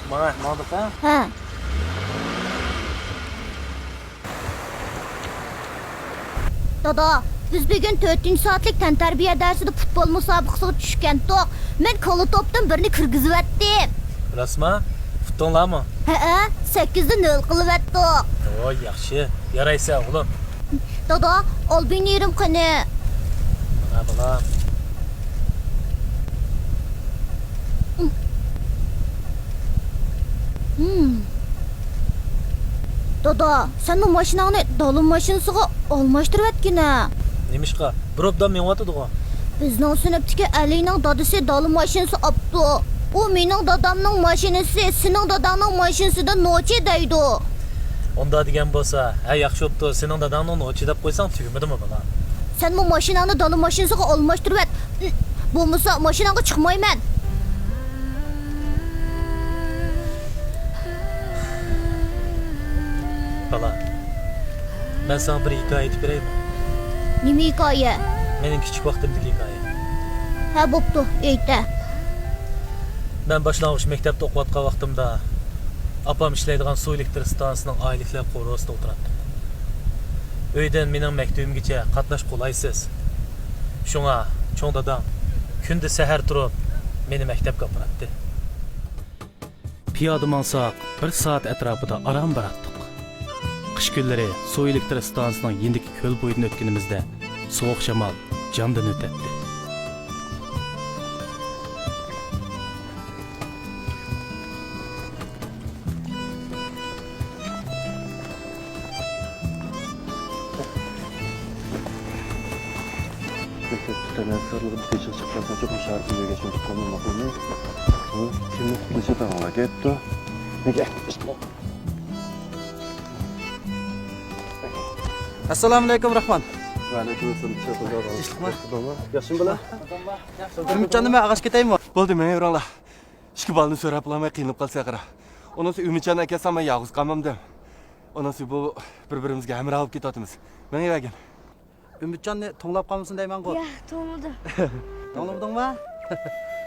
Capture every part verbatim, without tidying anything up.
ماڭا، ماڭدۇق ھە؟ ھە. دادا، بىز بۈگۈن تۆتىنچى سائەتلىك تەنتەربىيە دەرسىدە پۇتبول مۇسابىقىسىغا چۈشكەنتۇق. مەن كالا توپتىن بىرنى كىرگۈزۈۋەتتىم. راستما؟ ئۇتتۇڭلارمۇ؟ ھەئە، سەككىزدە نۆل قىلىۋەتتۇق. ۋاي، ياخشى. يارايسەن، ئوغلۇم. دادا، ئالبىنىرىم قېنى؟ مانا، بالام. ھىم. دادا، سەنمۇ ماشىناڭنى دالا ماشىنىسىغا ئالماشتۇرۇۋەتكىنە. نېمىشقا؟ بىر ئوبدان مېڭىۋاتىدىغۇ. بىزنىڭ سىنىپتىكى ئەلىنىڭ دادىسى دالا ماشىنىسى ئاپتۇ. ئۇ مېنىڭ دادامنىڭ ماشىنىسى سېنىڭ داداڭنىڭ ماشىنىسىدىن نوچى دەيدۇ. ئۇنداق دېگەن بولسا، ھە، ياخشى بوپتۇ، سېنىڭ داداڭنىڭ نوچى دەپ قويساڭ تۈگىمىدىمۇ، بالام؟ سەنمۇ ماشىناڭنى دالا ماشىنىسىغا ئالماشتۇرۇۋەت. بولمىسا ماشىناڭغا چىقمايمەن. بالا، مەن ساڭا بىر ھېكايە ئېيتىپ بېرەيمۇ؟ نېمە ھېكايە؟ مېنىڭ كىچىك ۋاقتىمدىكى ھېكايە. ھە، بوپتۇ، ئېيتە. مەن باشلانغۇچ مەكتەپتە ئوقۇۋاتقان ۋاقتىمدا ئاپام ئىشلەيدىغان سۇ ئېلېكتر ئىستانسىسىنىڭ ئائىلىلىكلەر قورۇسىدا ئولتۇراتتۇق. ئۆيدىن مېنىڭ مەكتىۋىمگىچە قاتناش قولايسىز. شۇڭا چوڭ دادام كۈندە سەھەر تۇرۇپ مېنى مەكتەپكە ئاپىراتتى. پىيادە ماڭساق، بىر سائەت ئەتراپىدا ئاران باراتتۇق. قىش كۈنلىرى سۇ ئېلېكتر ئىستانسىسىنىڭ يېنىدىكى كۆل بويىدىن ئۆتكىنىمىزدە، سوغۇق شامال جاندىن ئۆتەتتى. ئەسسالامۇئەلەيكۇم، راخمان. ۋەئەلەيكۇم ئەسسالام. تىنچلىقمۇ؟ ياخشىمۇ بالا؟ ئۈمىدجان، نېمە، ئاغاچ كېتەيمۇ؟ بولدى، مېڭىۋېرىڭلار. ئىككى بالىنى سۆرەپ بولالماي قىينىلىپ قالسا قارا. ئۇنىڭسى ئۈمىدجاننى ئەكەلسەم مەن يالغۇز قالمامدىم. ئۇنىڭسى بۇ بىر-بىرىمىزگە ھەمراھ بولۇپ كېتىۋاتىمىز. مېڭىۋەرگىن. ئۈمىدجاننى توڭلاپ قالمىسۇن دەيمەنغۇ. ياق، توڭلىدىم. توڭلىمىدىڭمۇ؟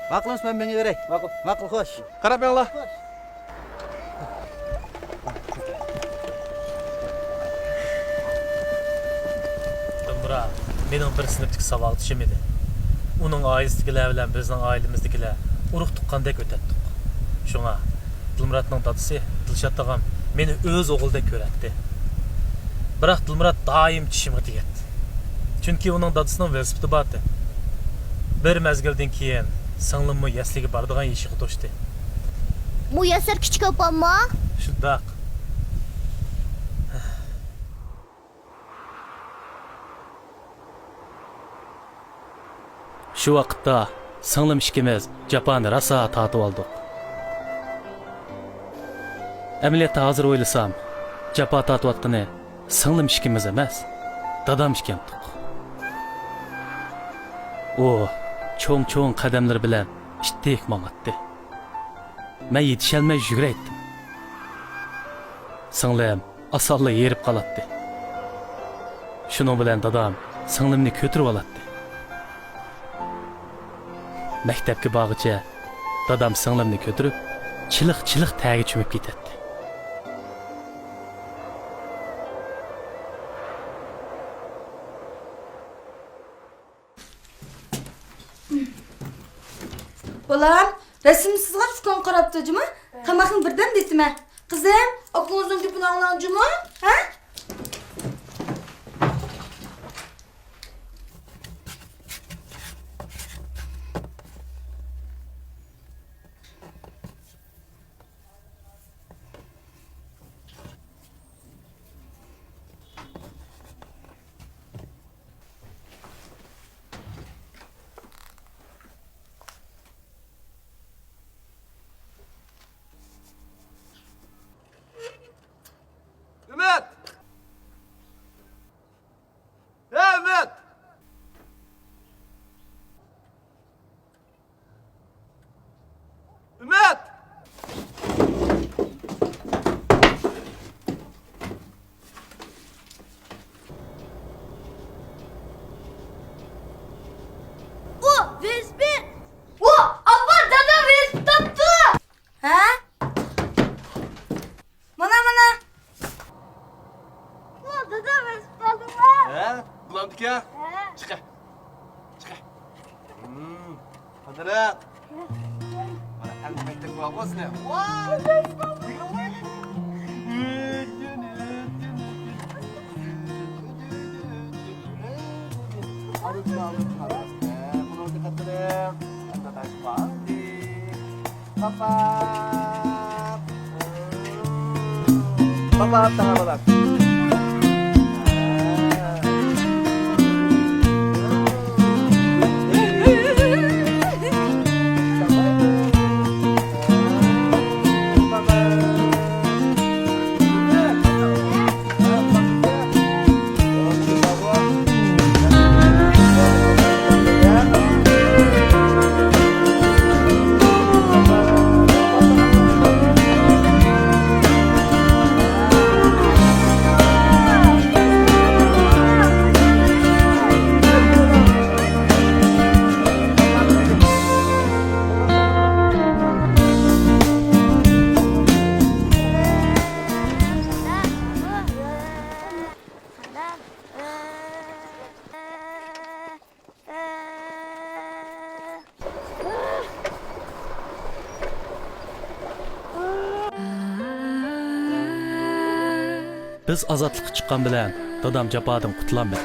ماقۇل ئەمەس، مەن مېڭىۋېرەي. ماقۇل. ماقۇل، خوش. قاراپ مېڭىڭلار. خوش. دىلمۇرات مېنىڭ بىر سىنىپتىكى ساۋاقدىشىم ئىدى. ئۇنىڭ ئائىلىسىدىكىلەر بىلەن بىزنىڭ ئائىلىمىزدىكىلەر ئۇرۇق-تۇغقاندەك ئۆتەتتۇق. شۇڭا دىلمۇراتنىڭ دادىسى دىلشات تاغام مېنى ئۆز ئوغلىدەك كۆرەتتى. بىراق دىلمۇرات دائىم چىشىمغا تېگەتتى. چۈنكى ئۇنىڭ دادىسىنىڭ ۋېلىسىپىتى بارتى. بىر مەزگىلدىن كېيىن سىڭلىممۇ يەسلىگە بارىدىغان يېشىغا توشتى. مۇيەسسەر كىچىك ئاپاممۇ؟ شۇنداق. شۇ ۋاقىتتا سىڭلىم ئىككىمىز جاپانى راسا تارتىۋالدۇق. ئەمەلىيەتتە ھازىر ئويلىسام، جاپا تارتىۋاتقىنى سىڭلىم ئىككىمىز ئەمەس، دادام ئىكەنتۇق. ئۇ چوڭ-چوڭ قەدەملىرى بىلەن ئىتتىك ماڭاتتى. مەن يېتىشەلمەي يۈگۈرەيتتىم. سىڭلىم ئاسانلا ھېرىپ قالاتتى. شۇنىڭ بىلەن دادام سىڭلىمنى كۆتۈرۈۋالاتتى. مەكتەپكە بارغىچە دادام سىڭلىمنى كۆتۈرۈپ، چىلىق-چىلىق تەرگە چۆمۈپ كېتەتتى. بالام، رەسىمنى سىزغاچ ئۇكاڭ قاراپتۇ جۇمۇ. تاماقنى بىردەم دېتىمەن. قىزىم، ئاكىڭىزنىڭ گېپىنى ئاڭلاڭ جۇمۇ. ھە؟ چىقە. چىقە. ھىم. قىدىرىق. مانا ئەمدى مەكتەپكە بارغۇ سېنى. ۋاي! پاپا. پاپا، تاڭ بالام. بىز ئازادلىققا چىققان بىلەن دادام جاپادىن قۇتۇلالمىدى.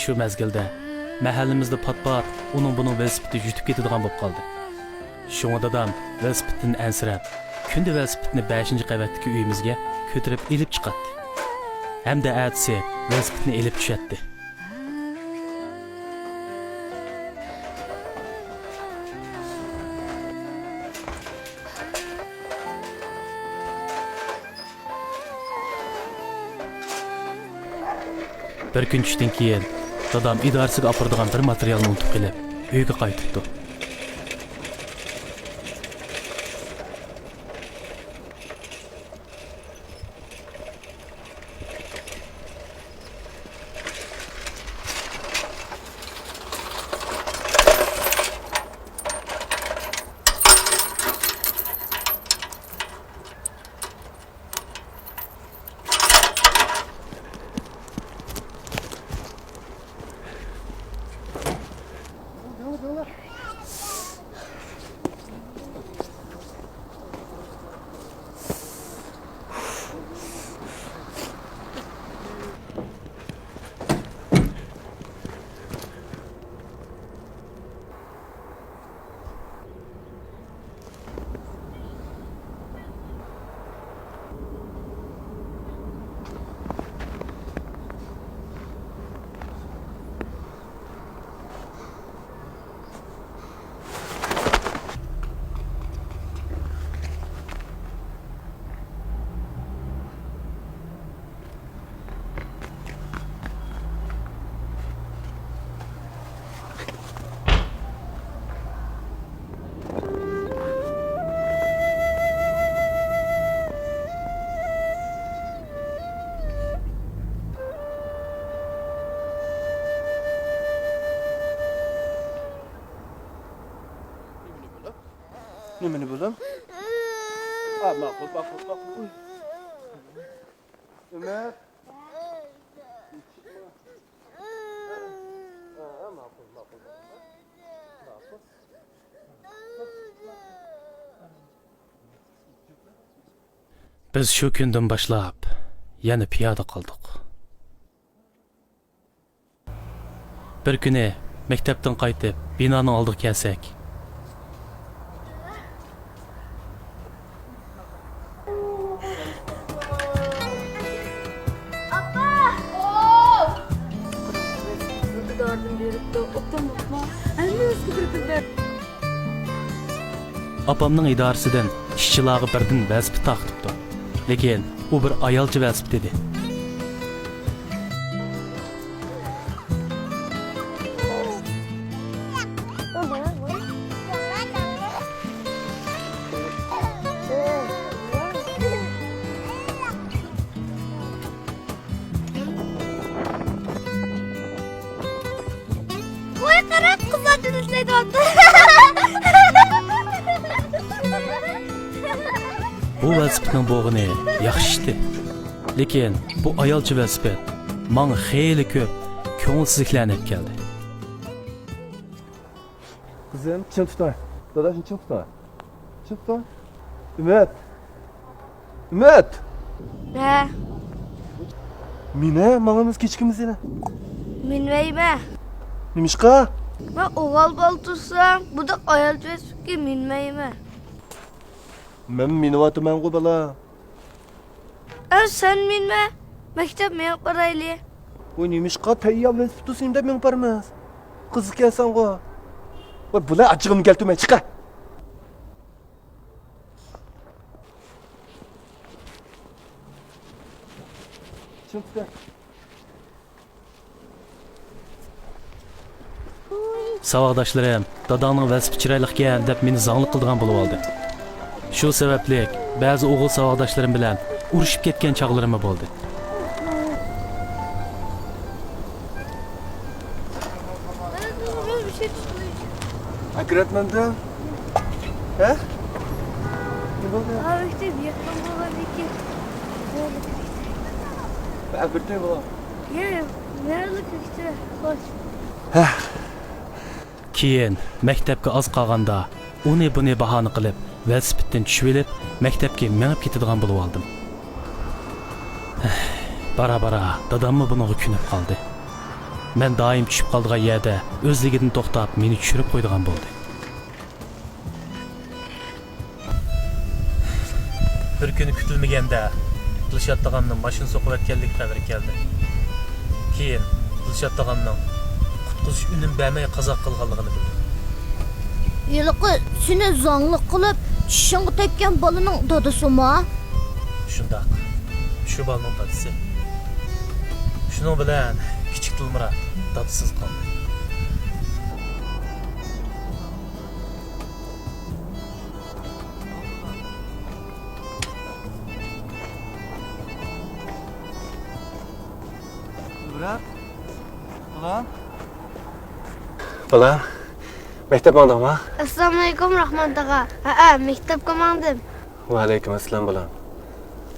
شۇ مەزگىلدە مەھەللىمىزدە پات-پات ئۇنىڭ بۇنىڭ ۋېلىسىپىتى يۈتۈپ كېتىدىغان بولۇپ قالدى. شۇڭا دادام ۋېلىسىپىتتىن ئەنسىرەپ، كۈندە ۋېلىسىپىتنى بەشىنچى قەۋەتتىكى ئۆيىمىزگە كۆتۈرۈپ ئېلىپ چىقاتتى. ھەمدە ئەتىسى ۋېلىسىپىتنى ئېلىپ چۈشەتتى. بىر كۈن چۈشتىن كېيىن دادام ئىدارىسىگە ئاپىرىدىغان بىر ماتېرىيالنى ئۇنتۇپ قېلىپ، ئۆيگە قايتىپتۇ. نېمىنى بۇلام؟ ھا، ماقۇل، ماقۇل، ماقۇل. ئۈمىد. بىز شۇ كۈندىن باشلاپ يەنە پىيادە قالدۇق. بىر كۈنى مەكتەپتىن قايتىپ، بىنانىڭ ئالدىغا كەلسەك. ئاپا! ئوو! دارىدىن بېرىپتۇ، ئوبدان بوپتۇ. ھەممىمىزگە بىر-بىر بەر. ئاپامنىڭ ئىدارىسىدىن ئىشچىلارغا بىردىن ۋېلىسىپىت تارقىتىپتۇ. لېكىن ئۇ بىر ئايالچە ۋېلىسىپىت ئىدى. ۋاي، قارا، قىزلار جىنسلەيدىغان. بۇ ۋېلىسىپىتنىڭ بولغىنى ياخشى ئىشتى. لېكىن بۇ ئايالچە ۋېلىسىپىت ماڭا خېلى كۆپ كۆڭۈلسىزلىكلەرنى ئېلىپ كەلدى. قىزىم، چىڭ تۇتۇڭ. داداشنى چىڭ تۇتۇڭ. چىڭ تۇتۇڭ. ئۈمىد! ئۈمىد! ھە؟ مىنە، ماڭىمىز كېچىكىمىز يەنە. مىنمەيمەن. نېمىشقا؟ مەن ئوغۇل بالا تۇرسام، بۇنداق ئايال ۋېلىسىپىتكە مىنمەيمەن. مەن مىنىۋاتىمەنغۇ، بالام. ئە، سەن مىنمە، مەكتەپ مېڭىپ بارايلى. ۋاي، نېمىشقا تەييار ۋېلىسىپىت تۇرسۇن دەپ مېڭىپ بارىمىز؟ قىزىقكەنسەنغۇ. ۋاي، بۇلار ئاچچىقىمنى كەلتۈرمەي چىقە. چىڭ تۇتە. ساۋاقداشلىرىم داداڭنىڭ ۋېلىسىپىتى چىرايلىقكەن دەپ مېنى زاڭلىق قىلىدىغان بولۇۋالدى. شۇ سەۋەبلىك بەزى ئوغۇل ساۋاقداشلىرىم بىلەن ئۇرۇشۇپ كەتكەن چاغلىرىممۇ بولدى. ئەكىرەتمەمدۇ؟ ھە؟ نېمە بولدى؟ ھا، مەكتەپ يېقىن بولغاندىكىن. ئەكىرتەي بۇ. يا، يا، مەنلا كۆكتە، خوش. ھە. كېيىن مەكتەپكە ئاز قالغاندا ئۇنى بۇنى باھانە قىلىپ، ۋېلىسىپىتتىن چۈشۈۋېلىپ، مەكتەپكە مېڭىپ كېتىدىغان بولۇۋالدىم. بارا-بارا داداممۇ بۇنىڭغا كۆنۈپ قالدى. مەن دائىم چۈشۈپ قالىدىغان يەردە ئۆزلۈكىدىن توختاپ مېنى چۈشۈرۈپ قويىدىغان بولدى. بىر كۈنى كۈتۈلمىگەندە دىلشات تاغامنىڭ ماشىنا سوقۇۋەتكەنلىكى خەۋىرى كەلدى. كېيىن دىلشات تاغامنىڭ قۇتقۇزۇش ئۈنۈم بەرمەي قازا قىلغانلىقىنى بىلدىم. ھېلىقى سېنى زاڭلىق قىلىپ چىشىڭغا تەگكەن بالىنىڭ دادىسىمۇ؟ شۇنداق، شۇ بالىنىڭ دادىسى. شۇنىڭ بىلەن كىچىك دىلمۇرات دادىسىز قالدى. زۇمرەت، بالام. بالام، مەكتەپ ماڭدىڭما؟ ئەسسالامۇئەلەيكۇم، راخمان تاغا. ھەئە، مەكتەپكە ماڭدىم. ۋەئەلەيكۇم ئەسسالام، بالام.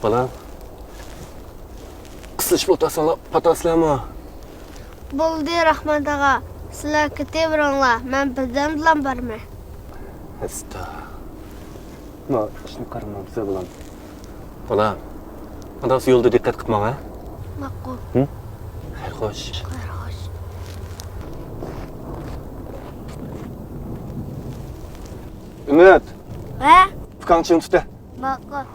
بالام، قىسىلىشىپ ئولتۇرساڭلار پاتاسىلەرمۇ؟ بولدى، راخمان تاغا، سىلەر كېتىۋېرىڭلار، مەن بىردەمدىلا بارىمەن. ئەستا. ما، ئىشنى قارىمامسىز، بالام؟ بالام، ئانداقسا يولدا دىققەت قىلىپ ماڭ، ھە؟ ماقۇل. ھە؟ خەير خوش. خەير خوش. ئۈمىد! ھە؟ ئۇكاڭنى چىڭ تۇت، ھە؟ ماقۇل.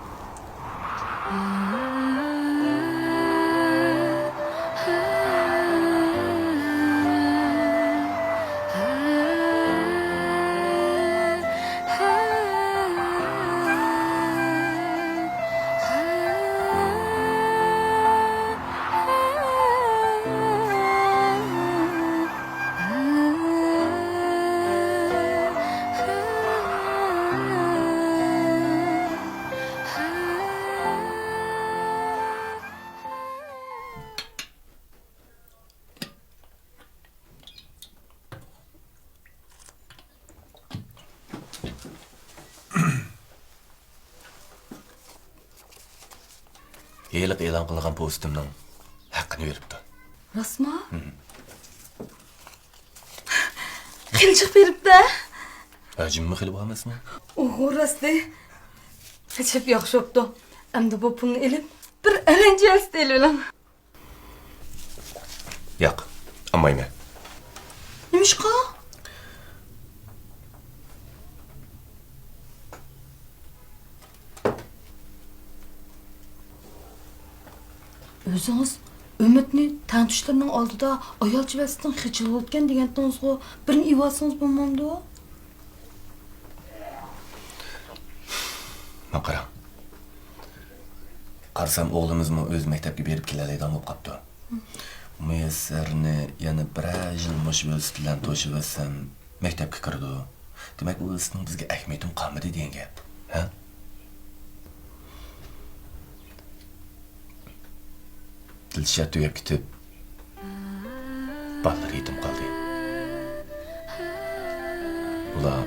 ھېلىقى ئېلان قىلغان پوۋېستىمنىڭ ھەققىنى بېرىپتۇ. راستمۇ؟ ھىم. خېلى جىق بېرىپتۇ. ھەجىممۇ خېلى بار ئەمەسمۇ؟ ئوھو، راستى. ئەجەب ياخشى بوپتۇ. ئەمدى بۇ پۇلنى ئېلىپ، بىر ئەلەنچە ۋېلىسىپىت ئېلىۋېلىڭ. ياق، ئالمايمەن. نېمىشقا؟ ئۆزىڭىز ئۈمىدنى تەڭتۇشلىرىنىڭ ئالدىدا ئايالچە ۋەسىتىڭ خىجىل بولىدىكەن دېگەنتىڭىزغۇ، بىرنى ئېلىۋالسىڭىز بولمامدۇ؟ ماڭا قاراڭ. قارىسام، ئوغلىمىزمۇ ئۆزى مەكتەپكە بېرىپ كېلەلەيدىغان بولۇپ قاپتۇ. مۇيەسسەرنى يەنە بىرەر يىل مۇشۇ ۋېلىسىپىت بىلەن توشۇۋەتسەم، مەكتەپكە كىرىدۇ. دېمەك، ئۇ ۋېلىسىپىتنىڭ بىزگە ئەھمىيىتىمۇ قالمىدى دېگەن گەپ، ھە؟ دىلشات تۈگەپ كېتىپ، بالىلىرى يېتىم قالدى. ئۇلار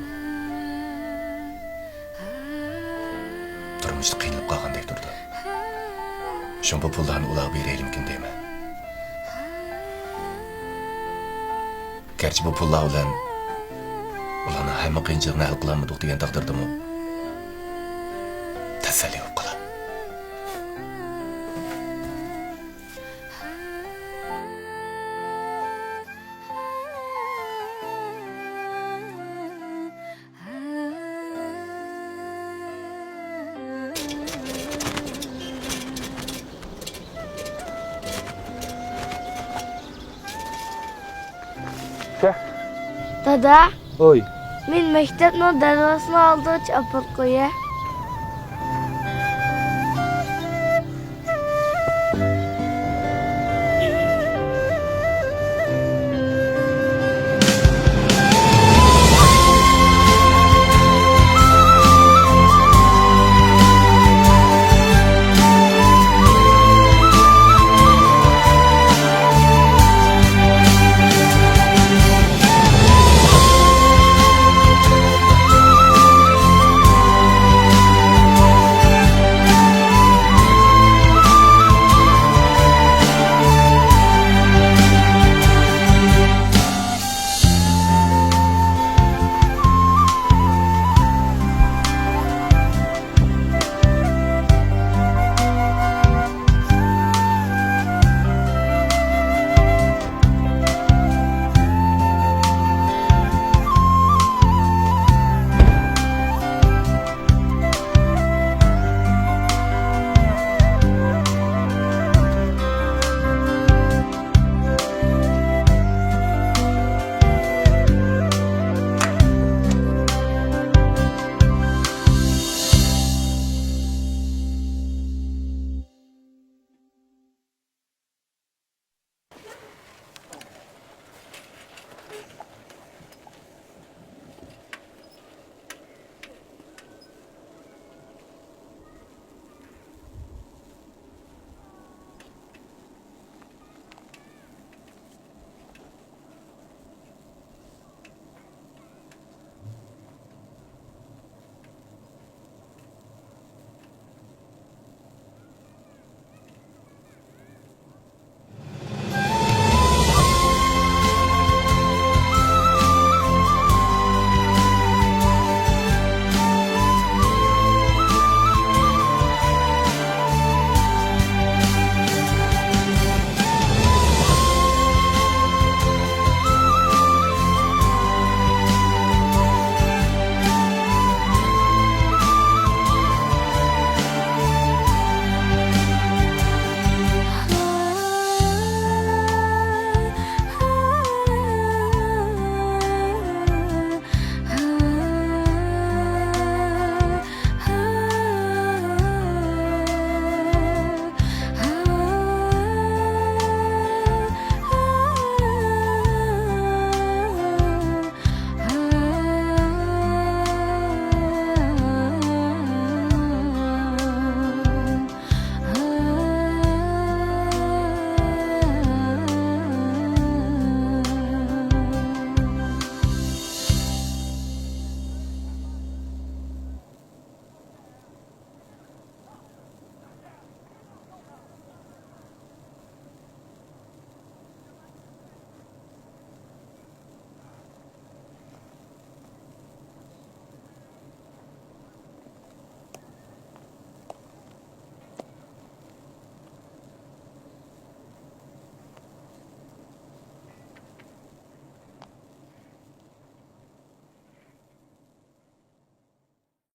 تۇرمۇشتا قىينىلىپ قالغاندەك تۇرىدۇ. شۇڭا بۇ پۇللارنى ئۇلارغا بېرەيلىمىكىن دەيمەن. گەرچە بۇ پۇللار بىلەن ئۇلارنىڭ ھەممە قىيىنچىلىقىنى ھەل قىلالمىدۇق دېگەن تەقدىردىمۇ، تەسەللى بولۇپ قالار. دادا. ھوي. مېنى مەكتەپنىڭ دەرۋازىسىنىڭ ئالدىغىچە ئاپىرىپ قويە.